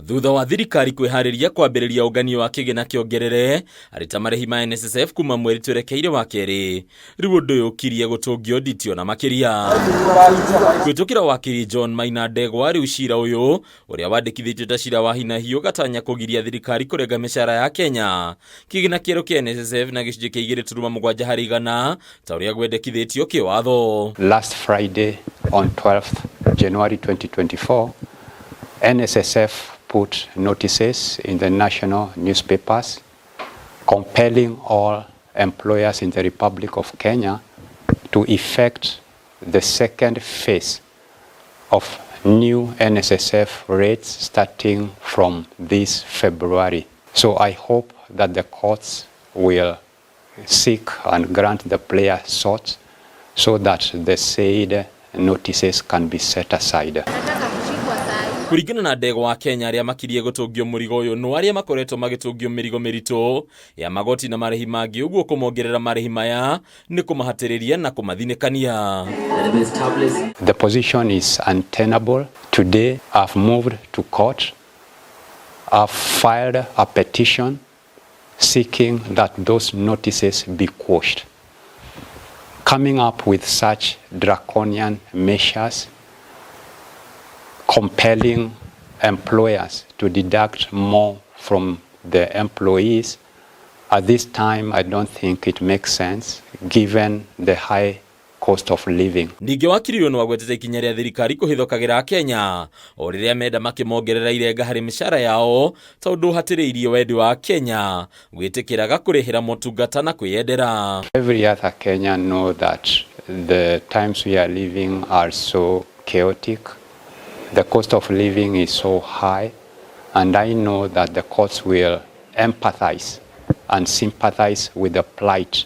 Thutha wa thirikari kwĩharĩria kwambĩrĩria ũngania wa kĩgĩna kĩongerere arĩ ta marĩhi ma NSSF kuma mweri twerekeire wa kerĩ, rĩu ũndũ ũyũ ũkirie gũtũngio nditio na makĩria. Kũhĩtũkĩra wakiri John Maina Ndegwa, rĩu cira ũyũ ũrĩa wandĩkithĩtio ta cira wa hinahi ũgatanya kũgiria thirikari kũrenga mĩcara ya Kenya kĩgĩna kĩerũ kĩa NSSF na gĩcunjĩ kĩa 2.7% ta ũrĩa gwendekithĩtio kĩwatho. Last Friday on 12th January 2024, NSSF put notices in the national newspapers compelling all employers in the Republic of Kenya to effect the second phase of new NSSF rates starting from this February. So I hope that the courts will seek and grant the prayer sought so that the said notices can be set aside. Kũringana na Ndegwa wa Kenya, arĩa makirie gũtũngio mũrigo ũyũ no arĩa makoretwo magĩtũngio mĩrigo mĩritũ ya magoti na marĩhi mangĩ, ũguo kũmongerera marĩhi maya nĩ kũmahatĩrĩria na kũmathinĩkania. The position is untenable. Today, I've moved to court. I've filed a petition seeking that those notices be quashed. Coming up with such draconian measures, compelling employers to deduct more from the employees, at this time, I don't think it makes sense given the high cost of living. Ningĩ wakiri ũyũ nĩwagwetete ikinya rĩa thirikari kũhithũkagĩra Kenya o rĩrĩa menda makĩmongerera irenga harĩ mĩcara yao ta ũndũ ũhatĩrĩirie wendi wa Kenya gwĩtĩkĩraga kũrĩhĩra motungata na kwĩyendera. Every other Kenyan know that the times we are living are so chaotic. The cost of living is so high, and I know that the courts will empathize and sympathize with the plight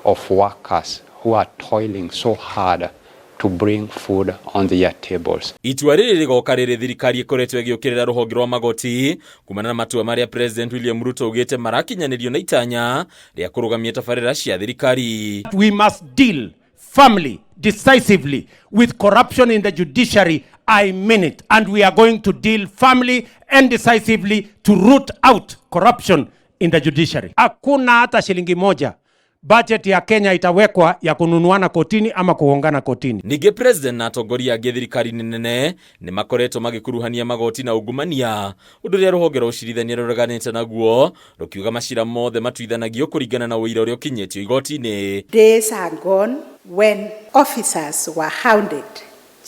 of workers who are toiling so hard to bring food on their tables. Itua rĩrĩ rĩgoka rĩrĩ thirikari ĩkoretwo ĩgĩũkĩrĩra rũhonge rwa magoti kumana na matua marĩa President William Ruto augĩte marakinyanĩrio na itanya rĩa kũrũgamia tabarĩra cia thirikari. We must deal firmly, decisively with corruption in the judiciary. I mean it. And we are going to deal firmly and decisively to root out corruption in the judiciary. Hakuna hata shilingi moja budget ya Kenya itawekwa ya kununuana kotini ama kuhongana kotini. Ningĩ President na atongoria angĩ thirikari-inĩ nene nĩ makoretwo magĩkuruhania magoti na ungumania, ũndũ ũrĩa rũhonge rwa ũcirithania rũreganĩte naguo rũkiuga macira mothe matuithanagio kũringana na ũira ũrĩa ũkinyĩtio igoti-inĩ. Days are gone when officers were hounded,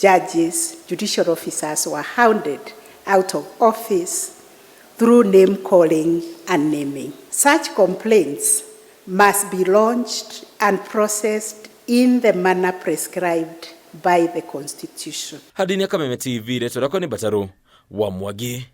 judges, judicial officers were hounded out of office through name calling and naming. Such complaints must be launched and processed in the manner prescribed by the Constitution. Hadinia Kameme TV, rĩtwa rĩakwa nĩ Mbatarũ wa Mwangi.